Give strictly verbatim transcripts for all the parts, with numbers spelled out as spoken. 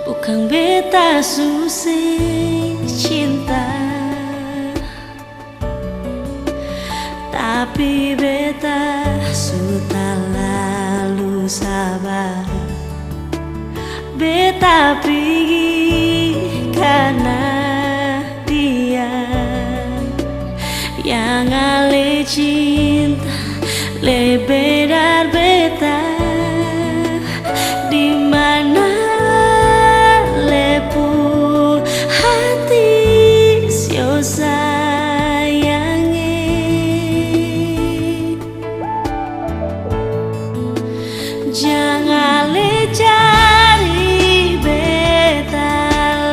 Bukang beta su seng cinta, tapi beta su talalu sabar. Beta pigi karna dia yang ale cinta lebe dari beta. Di mana le pu hati sio sayang e. Jang ale cari beta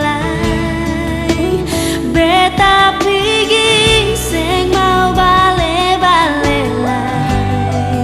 lai, beta pigi seng mau bale-bale lai.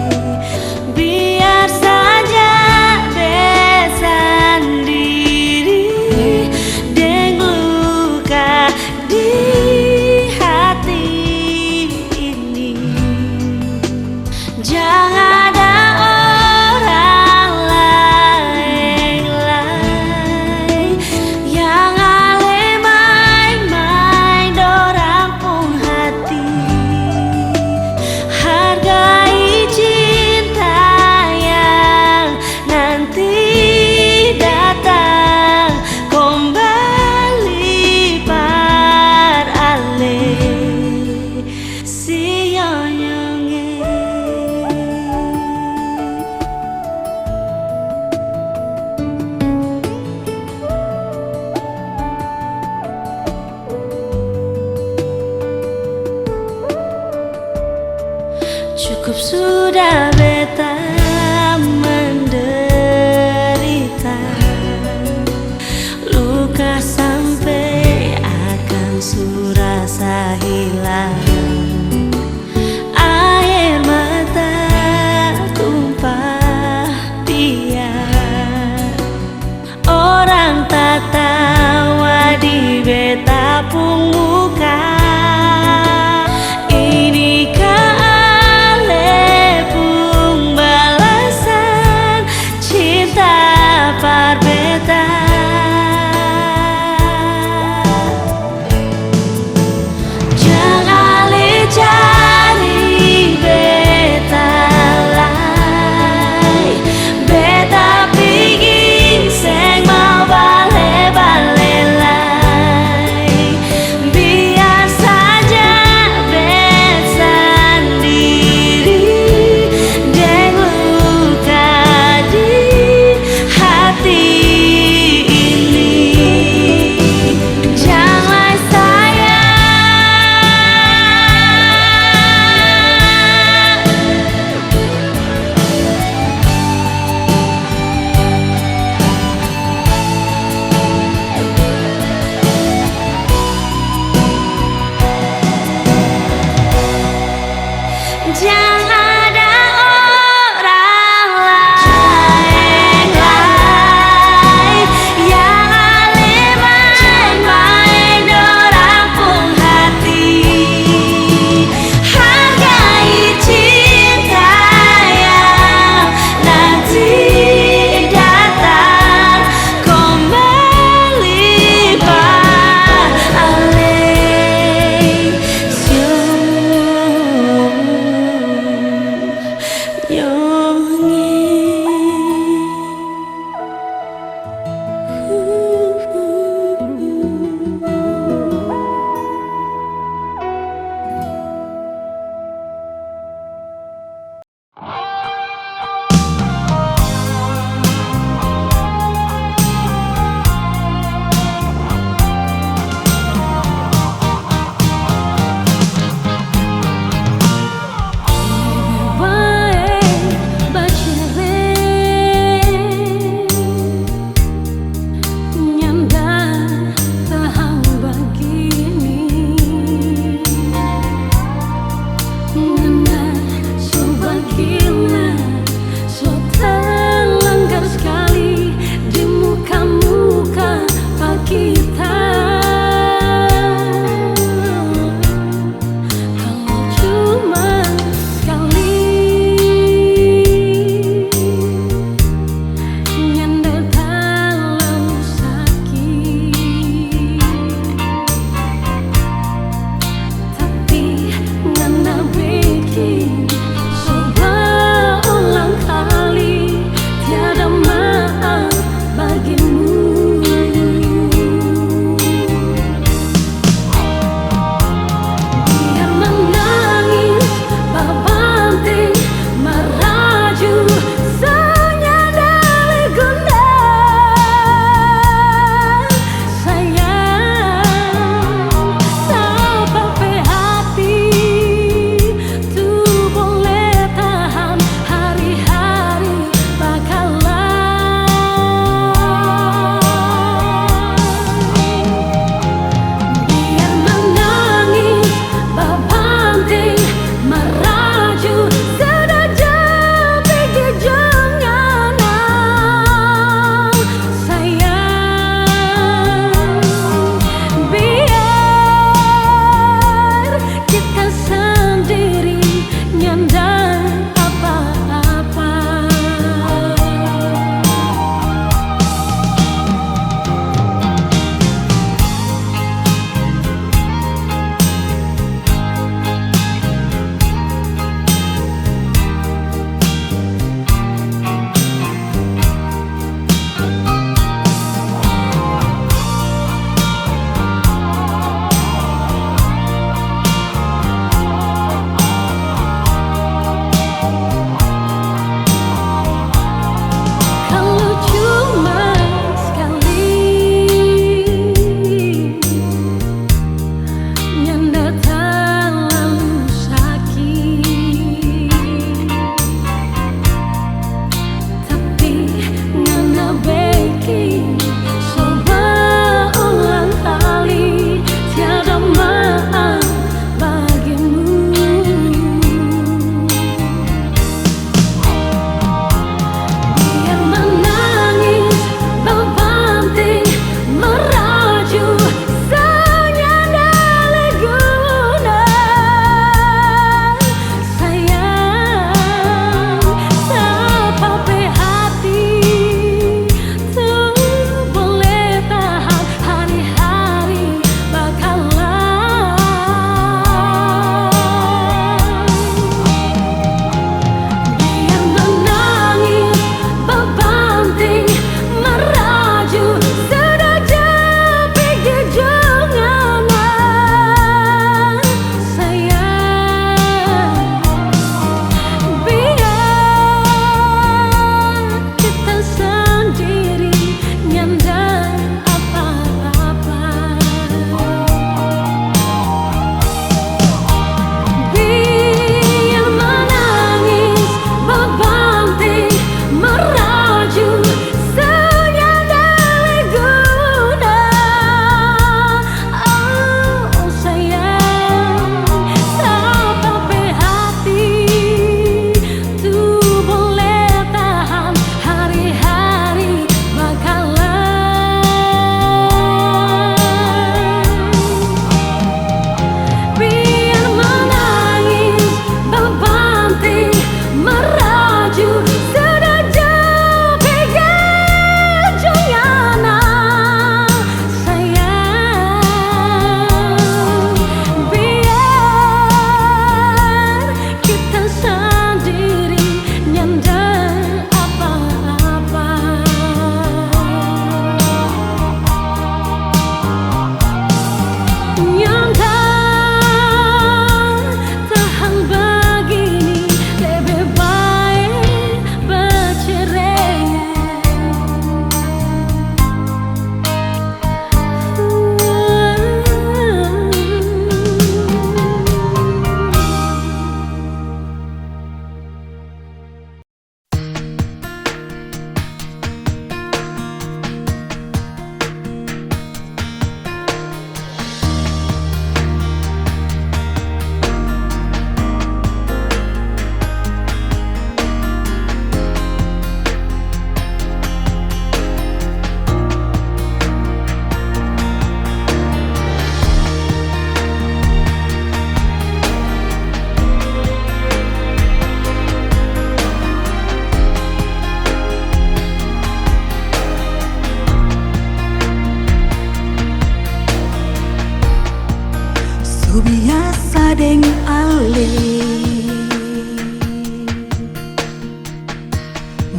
deng ale.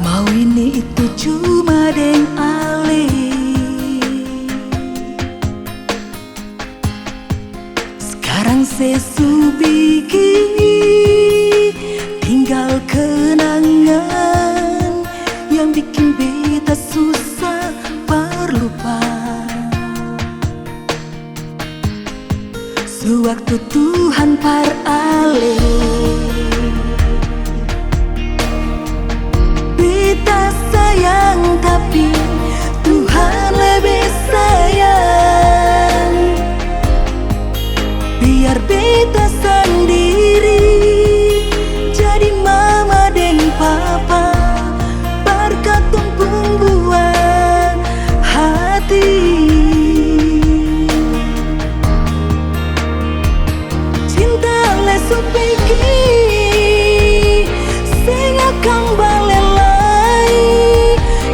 Mau ini itu cuma deng ale. Skarang se su pigi, tinggal kenangan yang biking beta susah par lupa. Sewaktu Tuhan par ale. Beta sayang, tapi Tuhan lebe sayang. Biar beta sandiri jadi mama deng papa, par katong pung bua hati. Cinta lesu pigi, seng akang bale lai.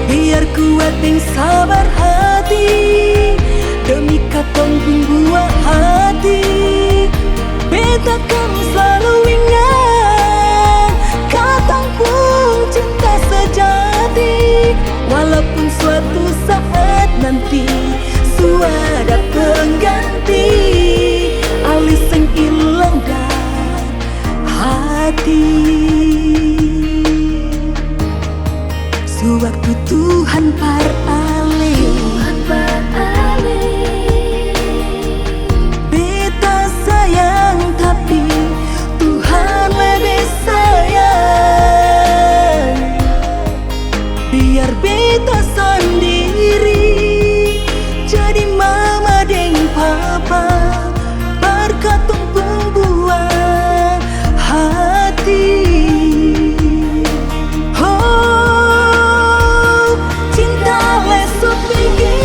Biar kuat deng sabar hati, demi katong pung bua hati. Beta kan slalu ingat katong pung cinta sejati. Walaupun suatu saat nanti su ada pengganti, ale seng ilang dari hati. Sewaktu Tuhan par ale. Tuhan par ale. Beta sayang, tapi Tuhan lebe sayang. Biar beta sandiri jadi mama deng papa, par katong pung bua hati. Oh, cinta lesu pigi,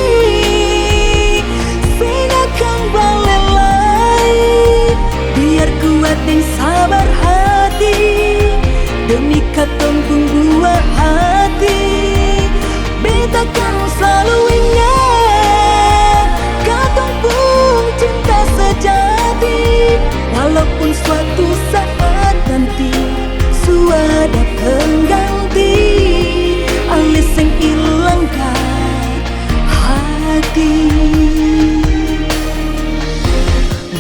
seng akang bale lai. Biar kuat deng sabar hati, demi katong pung bua hati. Beta kan slalu ingat katong pung cinta sejati. Walaupun suatu saat nanti su ada pengganti, ale seng ilang dari hati.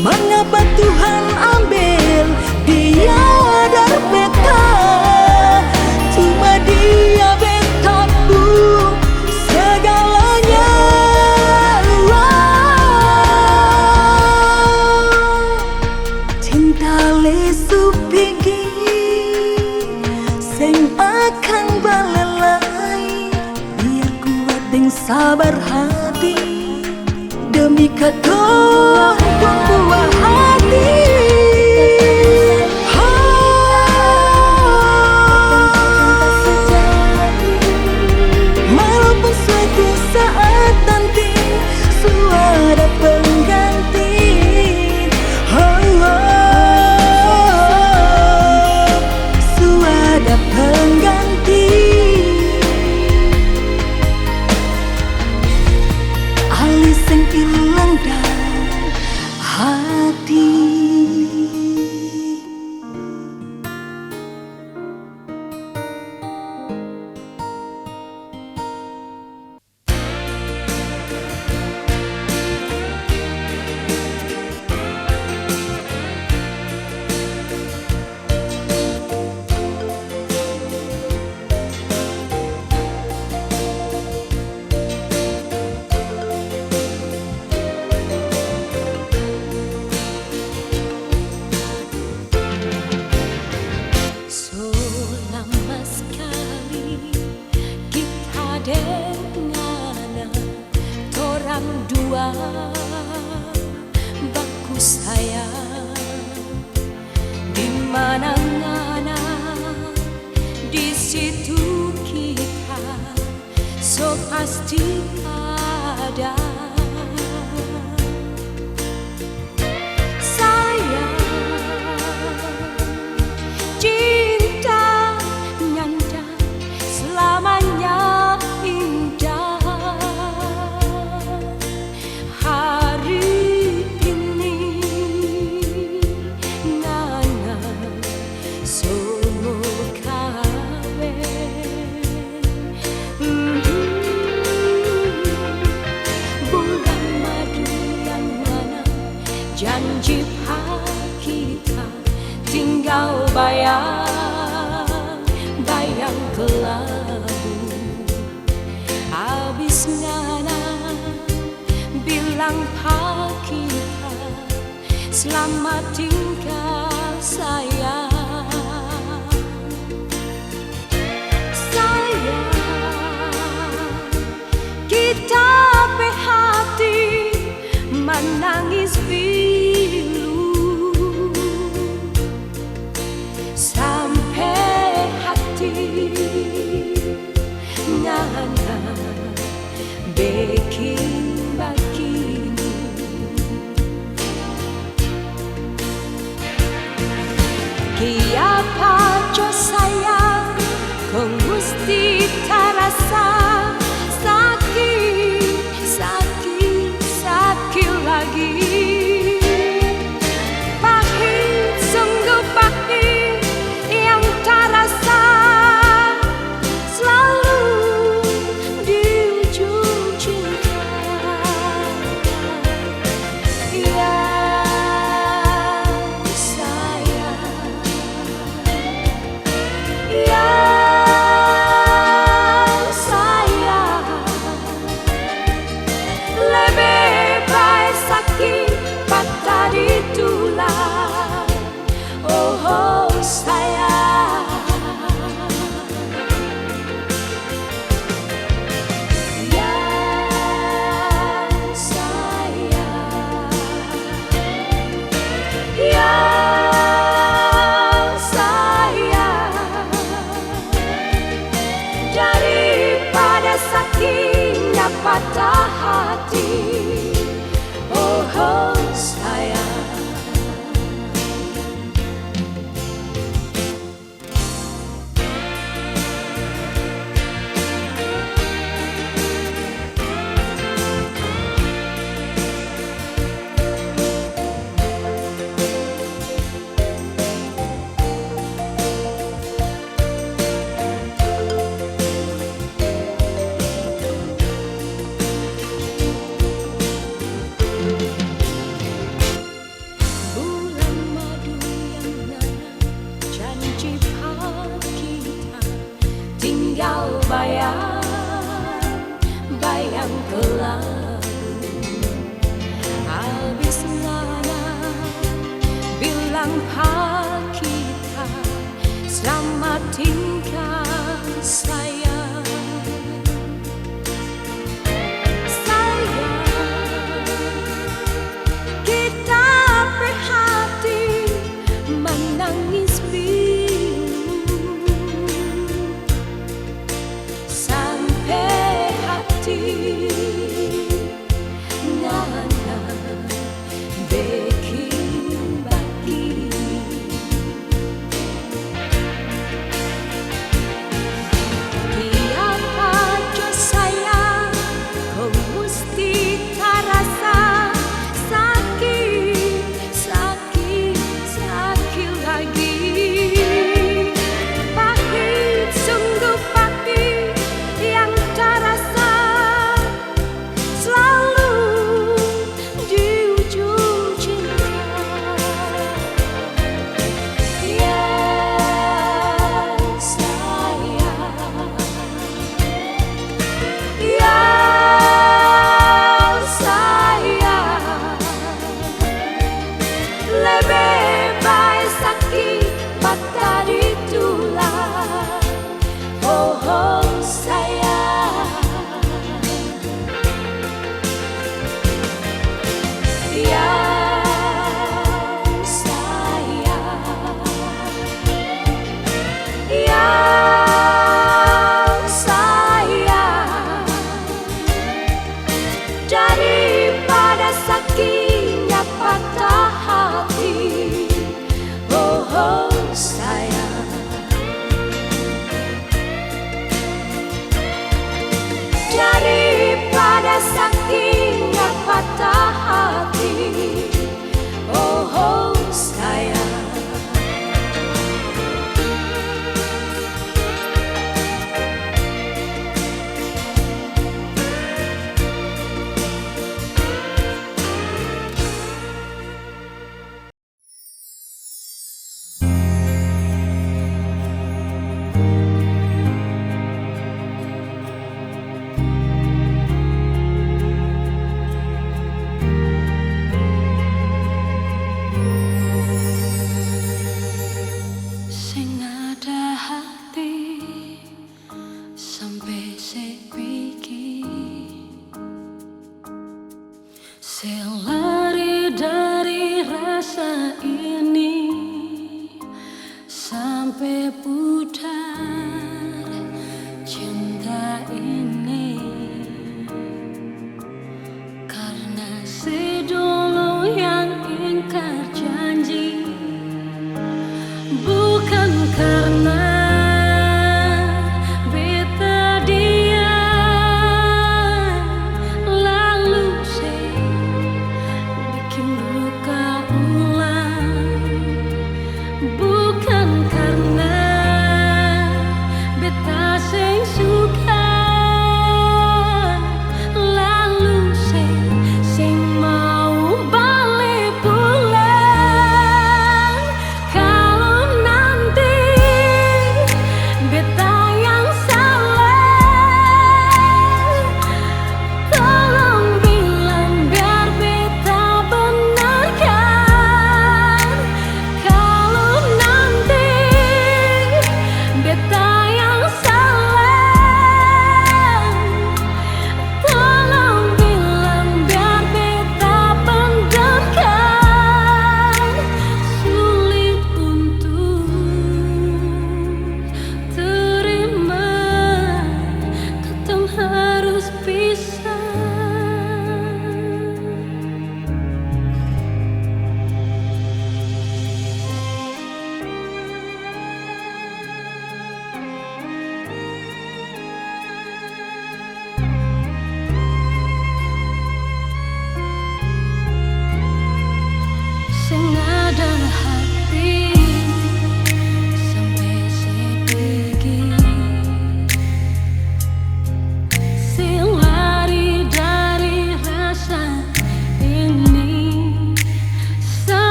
Mangapa Tuhan ambil dia dari beta? Cuma dia beta pung segalanya. Cinta lesu pigi, seng akang bale lai. Biar kuat deng sabar hati, demi katong pung bua hati. Walaupun suatu saat nanti su ada pengganti, su ada pengganti. Ale seng ilang dari hati. So lama skali kita deng ngana, torang dua baku sayang. Di mana ngana, di situ kita so pasti ada. Sayang, cinta nyanda selamanya indah. Hari ini Bilang pa kita, slamat tinggal sayang. Sayang, kita pe hati manangis pilu. Sampe hati ngana beking bagini. Kiapa jo sayang, kong musti tarasa saki, saki, saki lagi. Pahit, sungguh pahit yang tarasa slalu di ujung cinta. Ya, sayang. Ya, sayang, lebe bae saki patah di tulang. Oh, sayang. Ya, sayang. Ya, sayang, daripada sakitnya patah hati, oh, sayang. Bulan madu yang ngana janji pa kita, tinggal bayang, bayang kelabu. Abis ngana bilang pa kita, slamat tinggal sayang. Sayang, kita pe hati manangis pilu. Sampe hati ngana beking bagini. Kiapa jo sayang, kong musti tarasa saki, saki, saki lagi. Pahit, sungguh pahit yang tarasa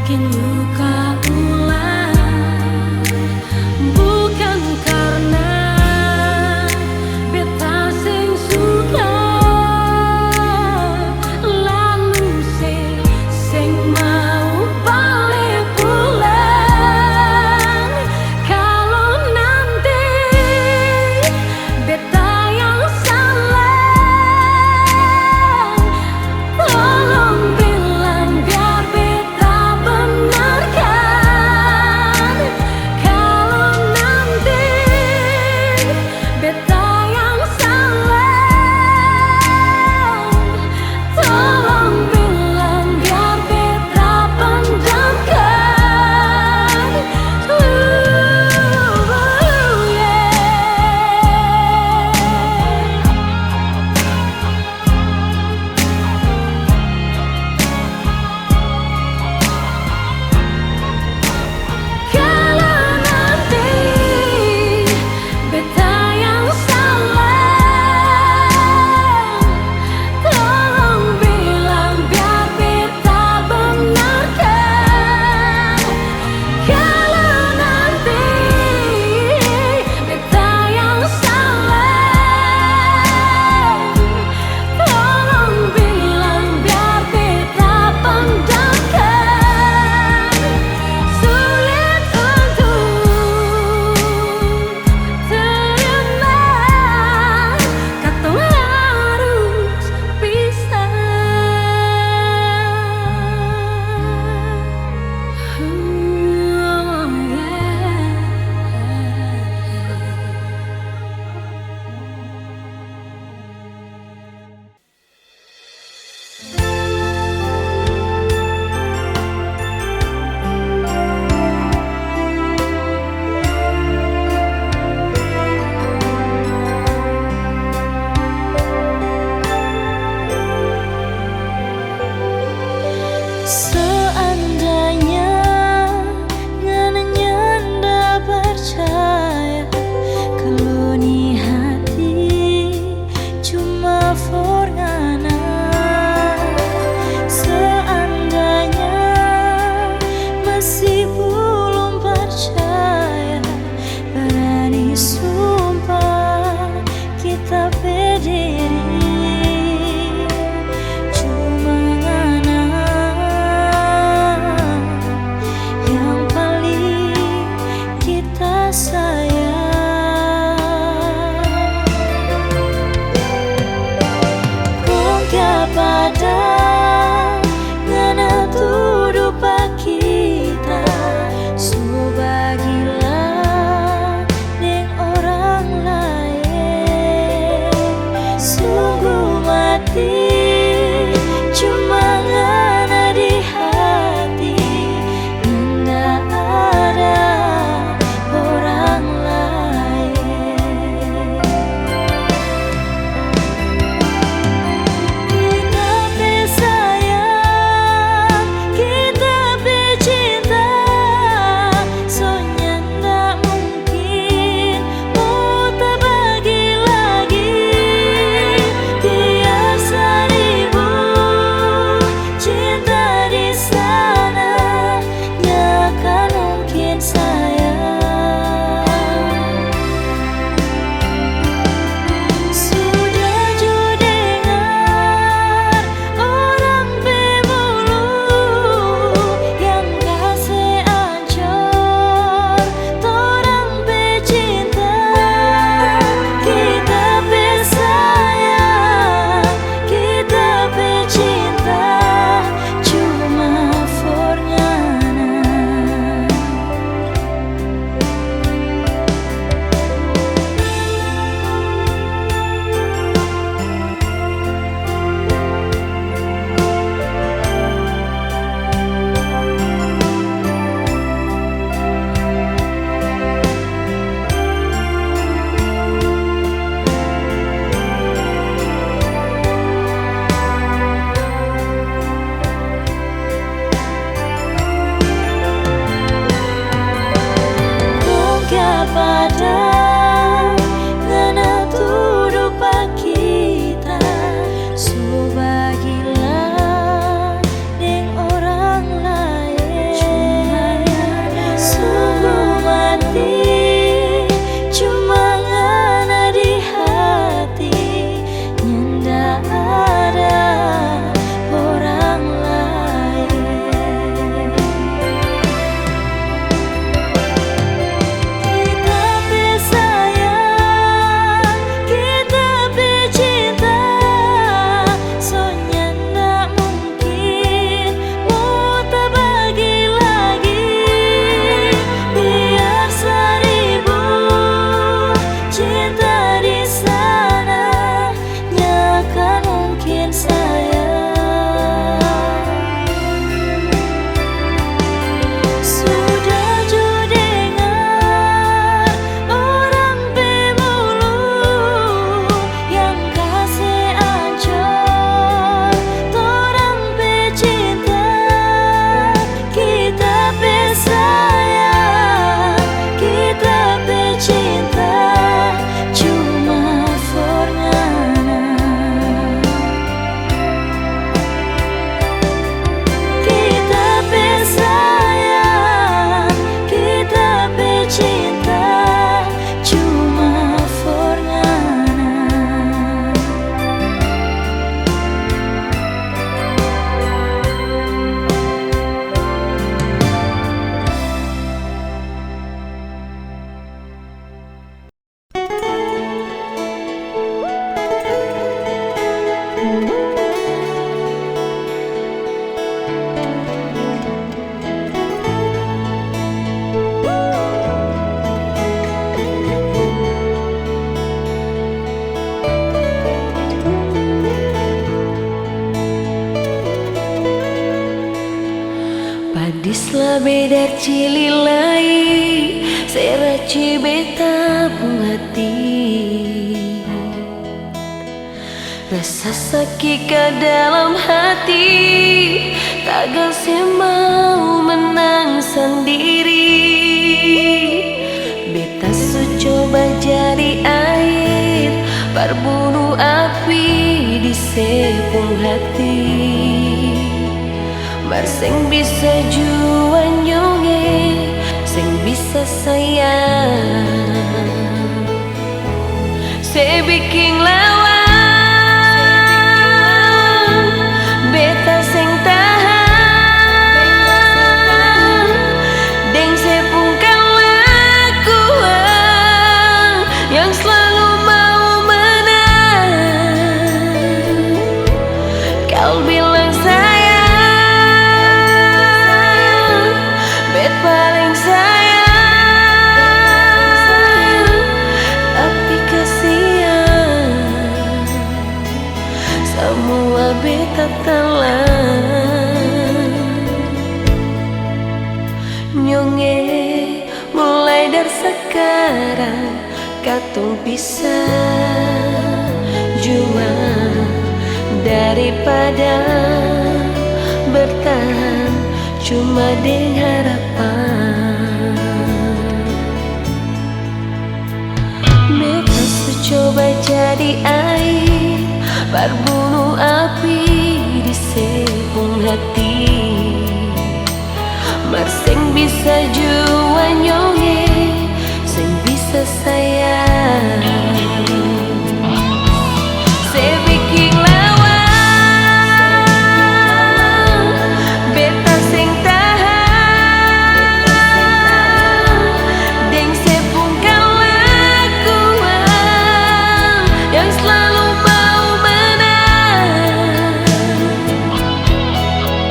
Bikin luka ulang, bukan karna beta seng suka, lalu se seng mau bale pulang. Kalo nanti beta yang salah, tolong bilang biar beta benarkan. Kalo nanti beta yang salah, tolong bilang biar beta pendamkan. Uh, yeah. Kalo nanti beta yang salah, tolong bilang biar beta benarkan. Kalo nanti beta yang salah, tolong bilang biar beta pendamkan. Sulit untuk terima, katong harus pisah. Seandainya ngana nyanda percaya kalu ni hati cuma for ngana, seandainya masih belum percaya, barani sumpah kita pe diri, cuma ngana Dis la bedar cili lai, se raci beta pung hati. Rasa saki ka dalam hati, tagal se mau menang sandiri. Beta su coba jadi aer, par bunu api di se pung hati. Mar seng bisa jua nyong e, seng bisa sayang. Se biking lawan, beta seng tahang, deng se pung kalakuan yang slalu mau menang. Kal bilang sayang, bet paleng sayang, tapi kasiang, samua beta talang. Nyong e, mulai dari sakarang katong pisah jua, daripada bertahan cuma deng harapan. Beta su coba jadi aer, par bunu api di se pung hati. Mar seng bisa jua nyong e, seng bisa sayang. Se biking lawan, beta seng tahang, deng se pung kalakuan yang slalu mau menang.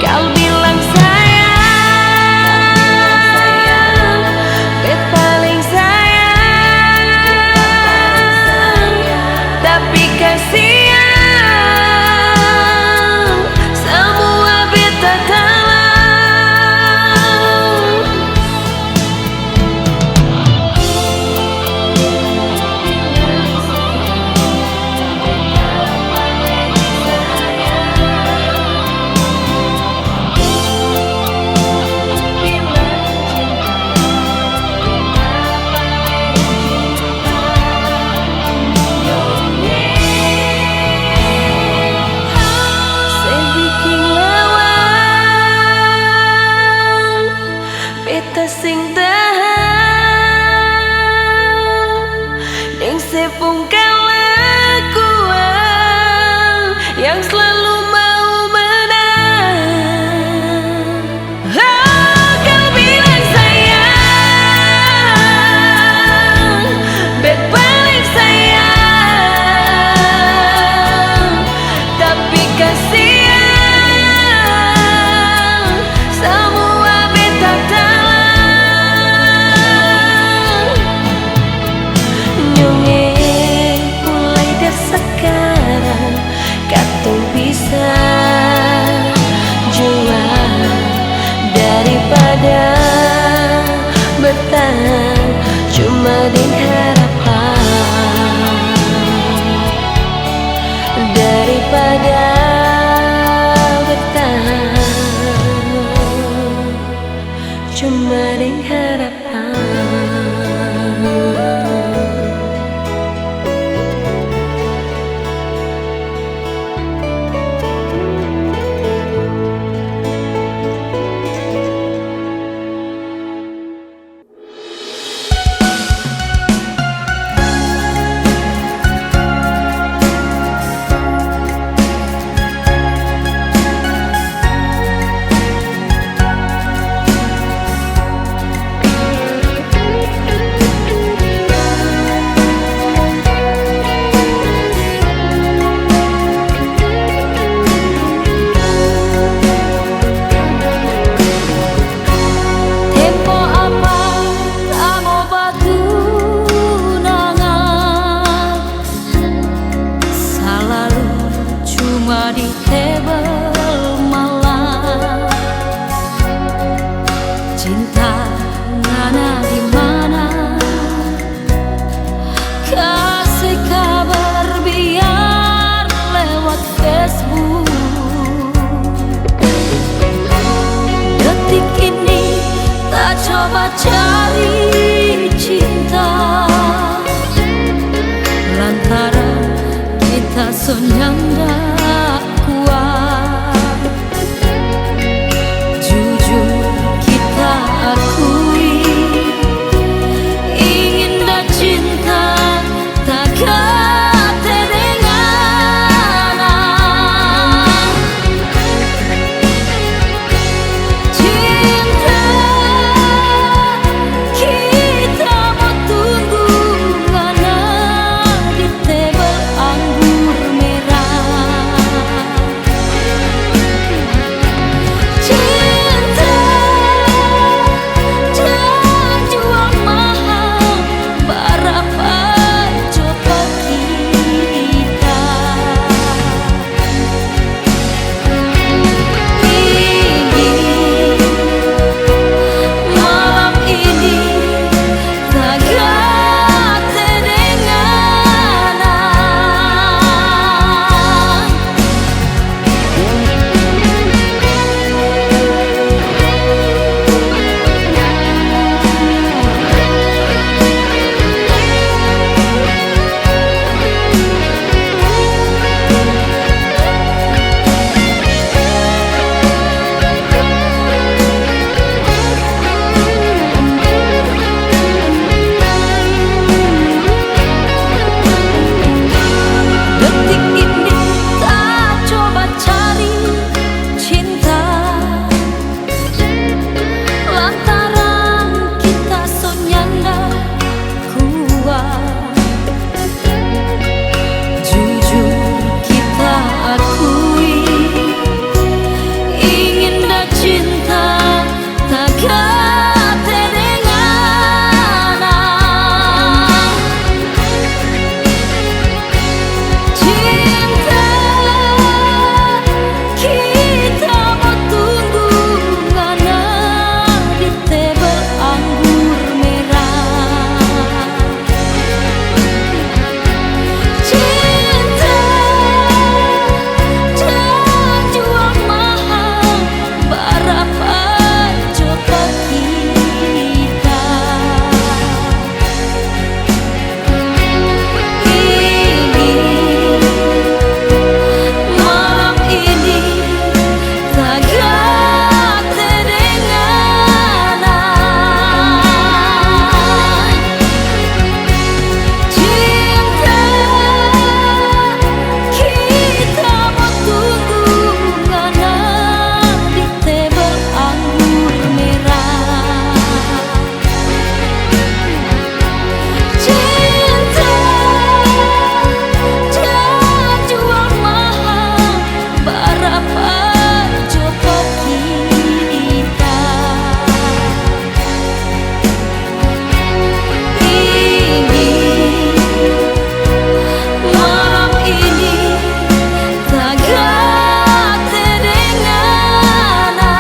Kal bilang sayang, bet paleng sayang, tapi kasiang, samua beta talang. Se biking lawan, beta seng tahang, deng se pung kalakuan yang slalu mau menang. Oh, kau bilang sayang, bet paling sayang, tapi kasiang, samua beta talang. Nyong e, mulai dari sakarang katong pisah jua, daripada bertahan cuma deng harapan. Daripada bertahan cuma deng harapan. Cari cinta lantaran kita so nyanda kuat. Jujur kita akui, ingin da cinta tagal te deng ana. Cinta kita mo tunggu ngana di tebel anggur merah. Cinta jang jua mahal, barapa jo pa kita. Ini, malam ini, tagal te deng ana. Detik ini ta coba cari cinta, lantaran kita so nyanda kuat. Jujur kita akui, ingin da cinta tagal te deng ana. Cinta kita mo tunggu ngana di tebel anggur merah. Cinta jang jua mahal, barapa jo pa kita. Ini, malam ini, tagal te deng ana. Cinta kita mo tunggu ngana di tebel anggur merah. Cinta jang jua mahal, barapa jo pa kita. Ini, malam ini, tagal te deng ana.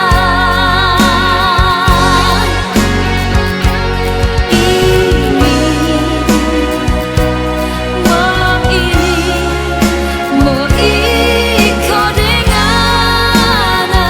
Ini, malam ini, mo iko deng ana.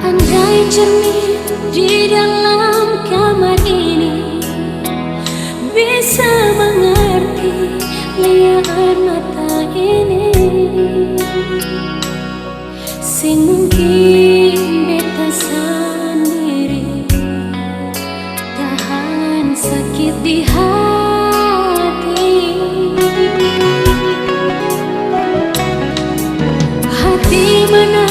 Andai cermin di dalam kamar ini bisa mengerti, lia air mata ini. Seng mungkin beta sandiri tahan sakit di hati. Hati mana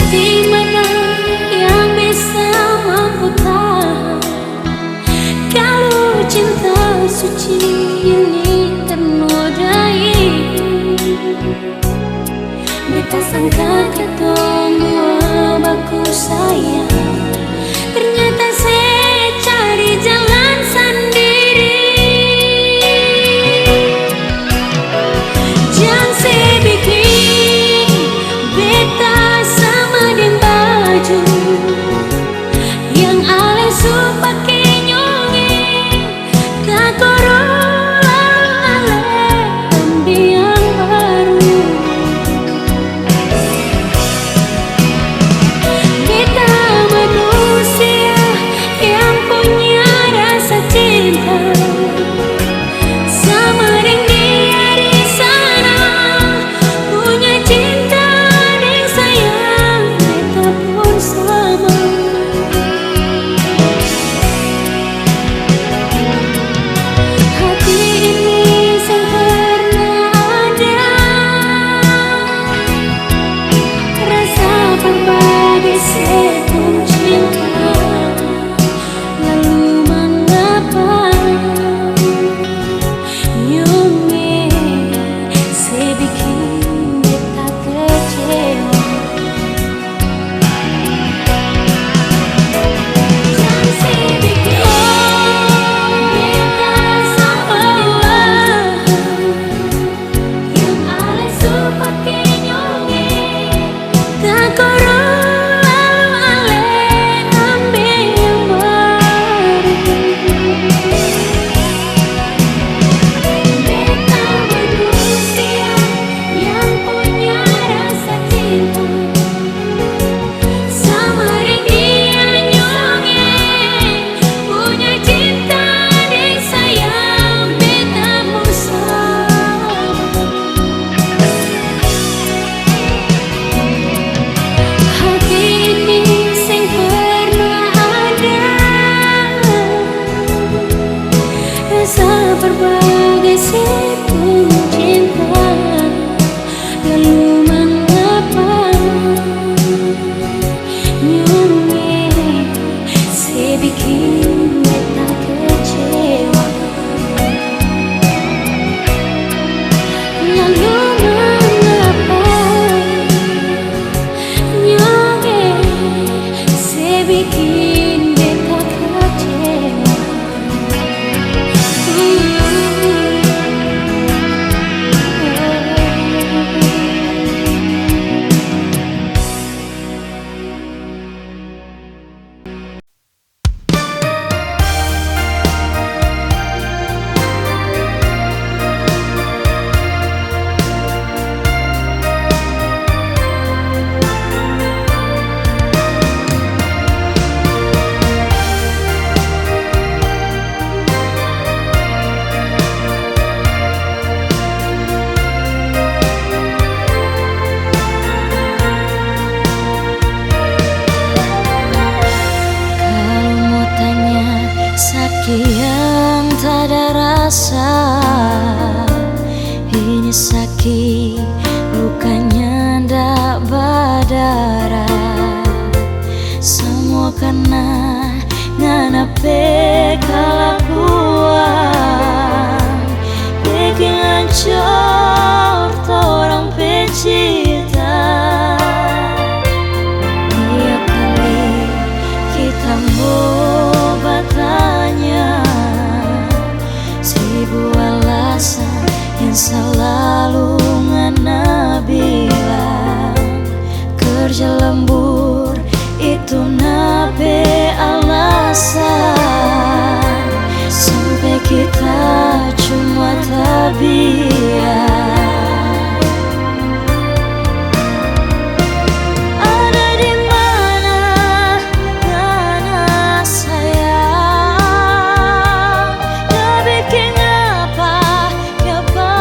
Di mana yang bisa mampu tahan kalu cinta suci ini ternodai? Beta sangka katong dua baku sayang, ternyata se cari jalan sandiri. Jang se biking beta sama deng baju yang ale su pake nyongeng. Takoru lalu ale ambe yang baru. Beta manusia yang punya rasa cinta sama deng dia di sana. Punya cinta deng sayang, beta pun sama. Hati ini seng pernah ada rasa par bagai se pung cinta. Lalu mangapa? Nyong e, se biking beta kecewa. Jang se biking beta salah. Yang ale su pake nyong e. Takoru lalu ale ambe yang baru. Beta manusia yang punya rasa cinta sama deng dia nyong e. Punya cinta deng sayang beta pung sama. Hati ini seng pernah ada rasa par bagai se pung cinta. Lalu mangapa nyong e se biking beta kecewa? Lalu mangapa nyong e se biking beta kecewa? Kalu mo tanya saki yang tada rasa, ini saki lukanya nda badarah. Samua karna ngana pe kalakuan beking ancor torang pe cinta. Tiap kali kita mo batanya, seribu alasan yang salalu ngana bilang. Kerja lembur itu na pe alasan, sampe kita cuma tabiar. Ada di mana ngana sayang? Da biking apa? Kiapa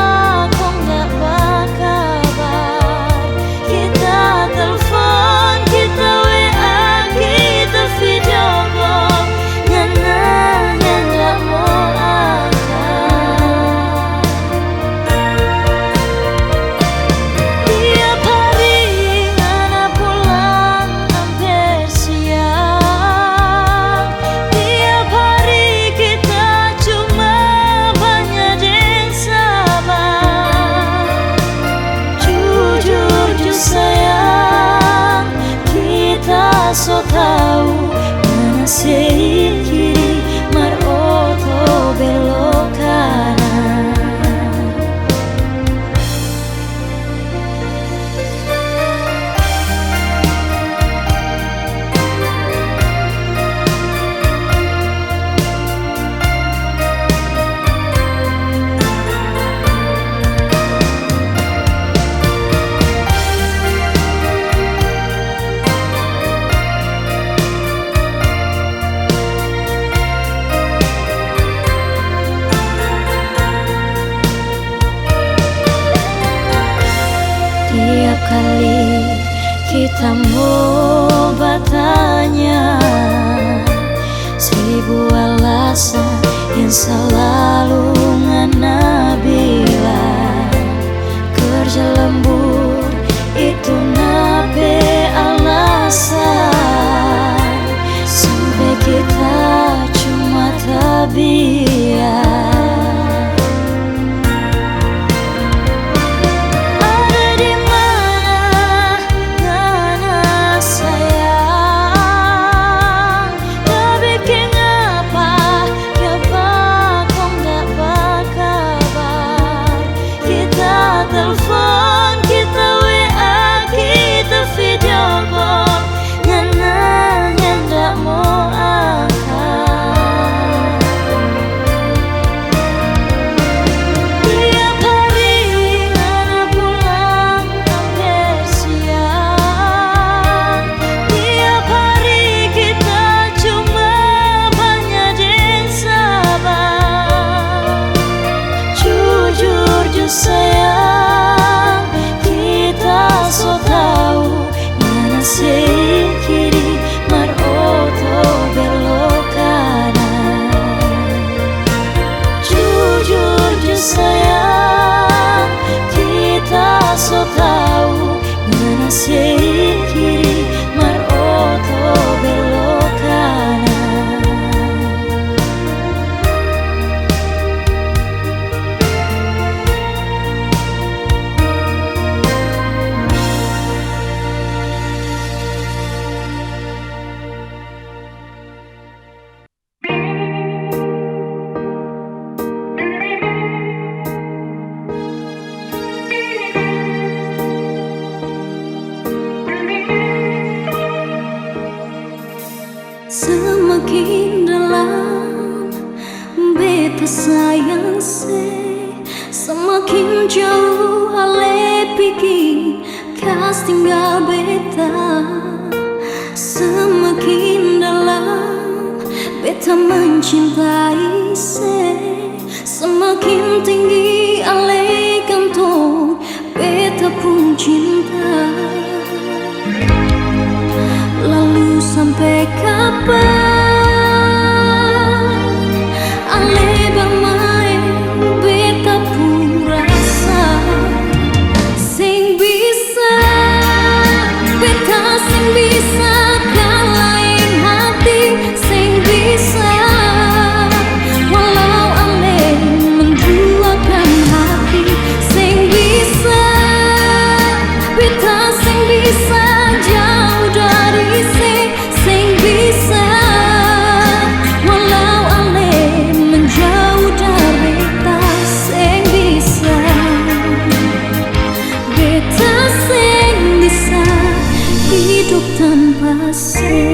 kong tak bakabar? Kita telfon, kita W A, kita video call, ngana nyanda mo angka. tau, ngana sei kiri mar oto belo kanan. Tiap kali kita mo batanya, seribu alasan yang selalu ngana bilang. Kerja lembur itu na pe alasan, sampe kita cuma tabiar. Ada di mana ngana sayang? Tapi kengapa, kengapa kong tak bakabar? Kita telfon, kita W A, kita video call, ngana nyanda mo angka. Tiap hari ngana pulang amper siang. Tiap hari kita cuma banya deng sabar. Jujur ju sayang, kita so tau, ngana sei kiri mar oto belo kanan. Jujur ju sayang, kita so tau, ngana sei kiri mar oto belo kanan. Semakin dalam beta sayang se, semakin jauh ale pigi. Kas tinggal beta, semakin dalam beta mencintai se, semakin tinggi ale gantong beta pung cinta. Lalu sampe kapan ale bermain beta pung rasa? Seng bisa, beta seng bisa kalaeng hati, seng bisa. Walau ale menduakan hati, seng bisa. Beta seng bisa jauh dari se, seng bisa. Walau ale menjauh dari beta, seng bisa. Beta seng bisa hidup tanpa se.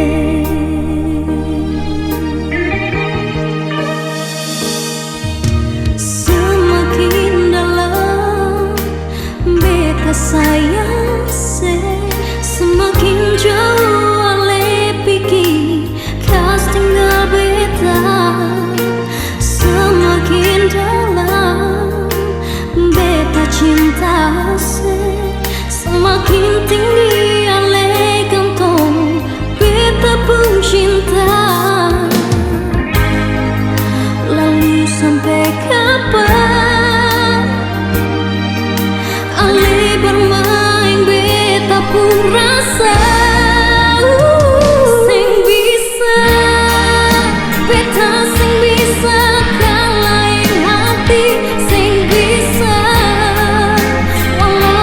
Semakin dalam beta sayang se, semakin jauh ale pigi. Kas tinggal beta, semakin dalam beta cinta se, semakin tinggi ale gantong beta pung cinta. Lalu sampe kapan ale bermain beta pung rasa? Seng bisa, beta seng bisa kalaeng hati, seng bisa. Walau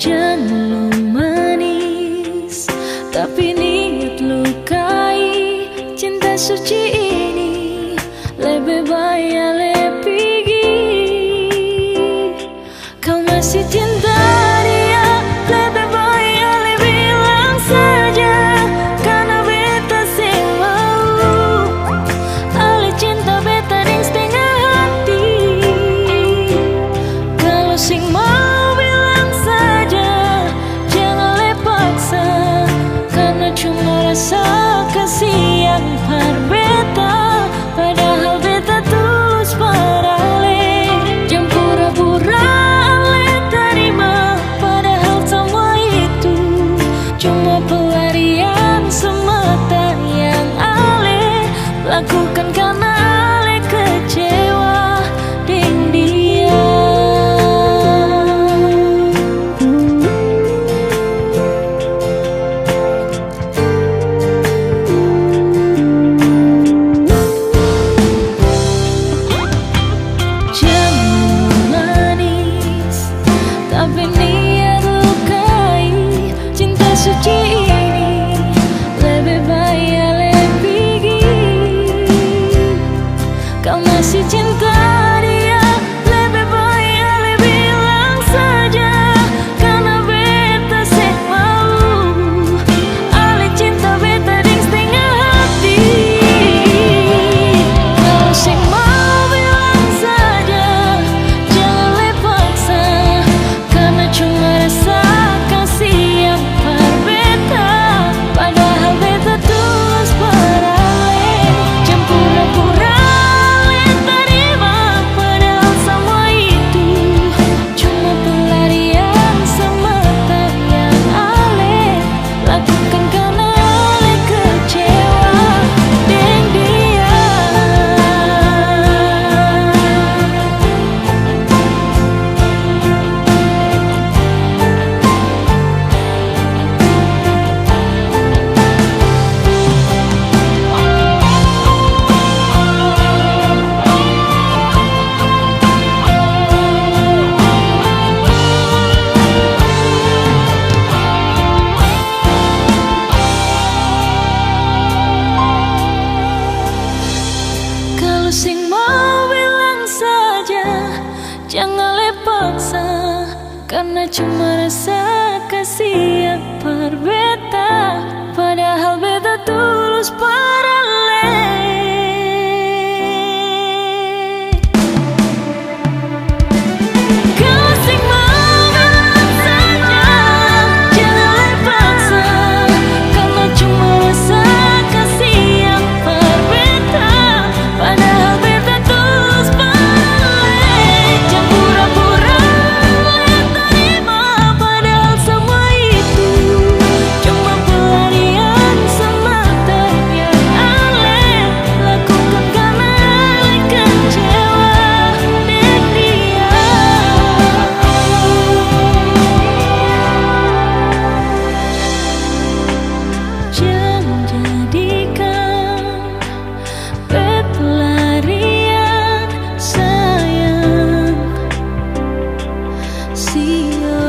Jang lu manis, tapi niat lukai cinta suci ini. Lebe bae ale pigi. Kau masih cinta dia, lebe bae ale bilang saja, karna beta seng mau. Ale cinta beta deng stenga hati. Kalo seng mau bilang saja, jang ale paksa, karna cuma rasa kasiang par beta. Padahal beta tulus par ale. Jang pura-pura ale tarima, padahal samua itu cuma pelarian semata yang ale lakukan karna ale kecewa deng dia. Jang manis, tapi niat lukai cinta suci ini. Lebe bae ale pigi. Kau masih cinta dia, lebe bae ale bilang saja, karna beta seng mau. Ale cinta beta deng stenga hati. Kalo seng mau bilang saja, jang ale paksa. Karna cuma rasa kasiang par beta, padahal beta tulus par ale. Jang pura-pura ale tarima, padahal samua itu cuma pelarian semata yang ale lakukan karna ale kecewa deng dia. Kalo seng mau bilang saja, jang ale paksa, karna cuma rasa kasiang par beta, padahal beta tulus par ale. Kalo seng mau bilang saja, jang ale paksa, karna cuma rasa kasiang par beta, padahal beta tulus par ale. Jang pura-pura ale tarima, padahal samua itu cuma pelarian semata yang ale lakukan karna ale kecewa deng dia. Jang jadikan pelarian sayang. Sio.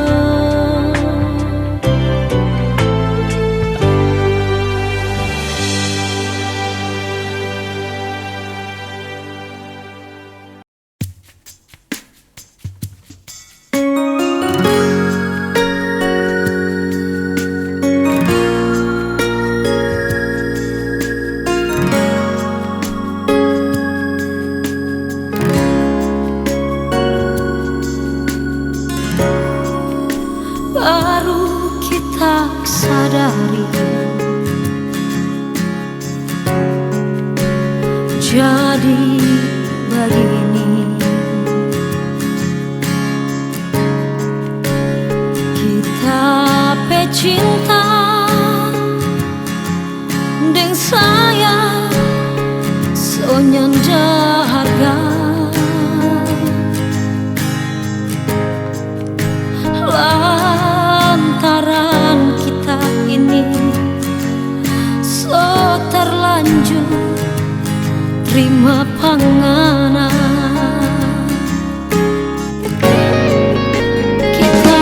Baru kita sadari, jadi bagini. Kita pe cinta deng sayang so nyanda harga. Lantaran kita ini so terlanjur trima panganan. Kita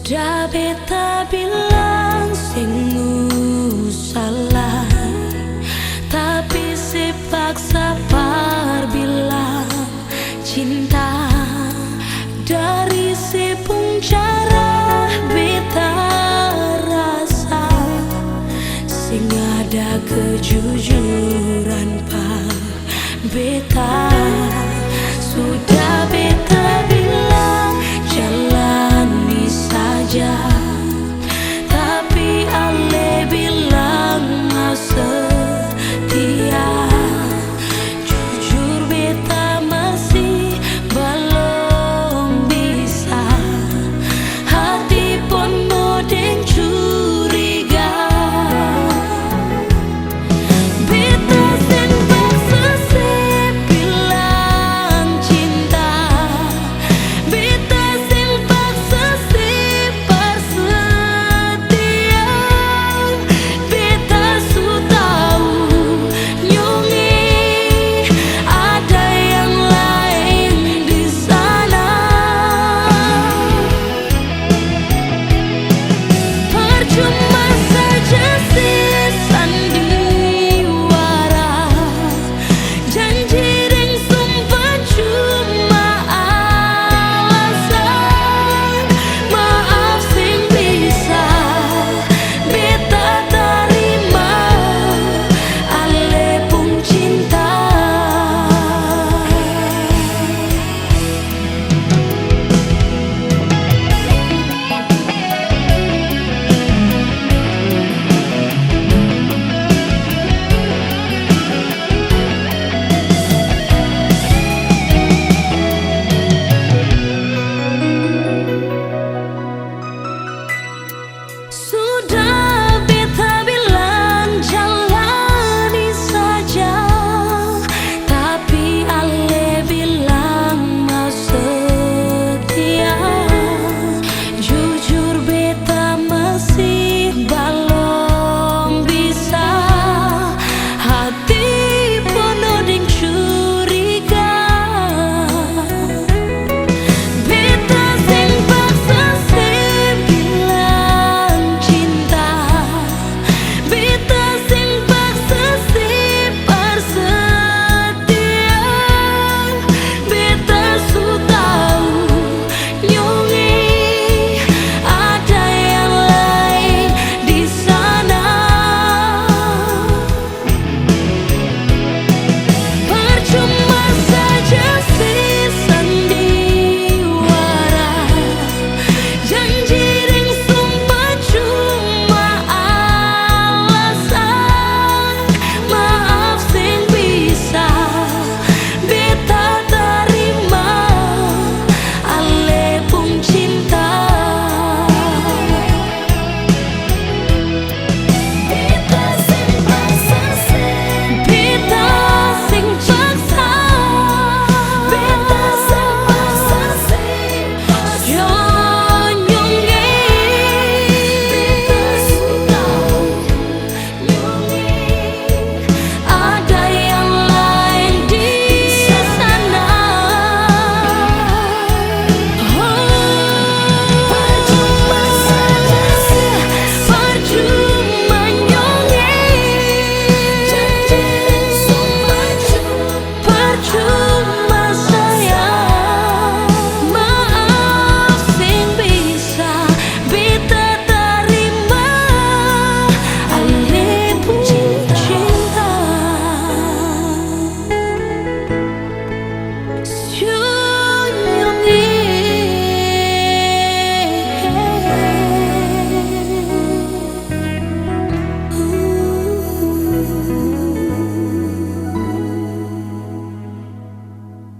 Da beta bilang seng usah lai, tapi se paksa par bilang cinta. Dari se pung cara beta rasa seng ada kejujuran pa beta. Sudah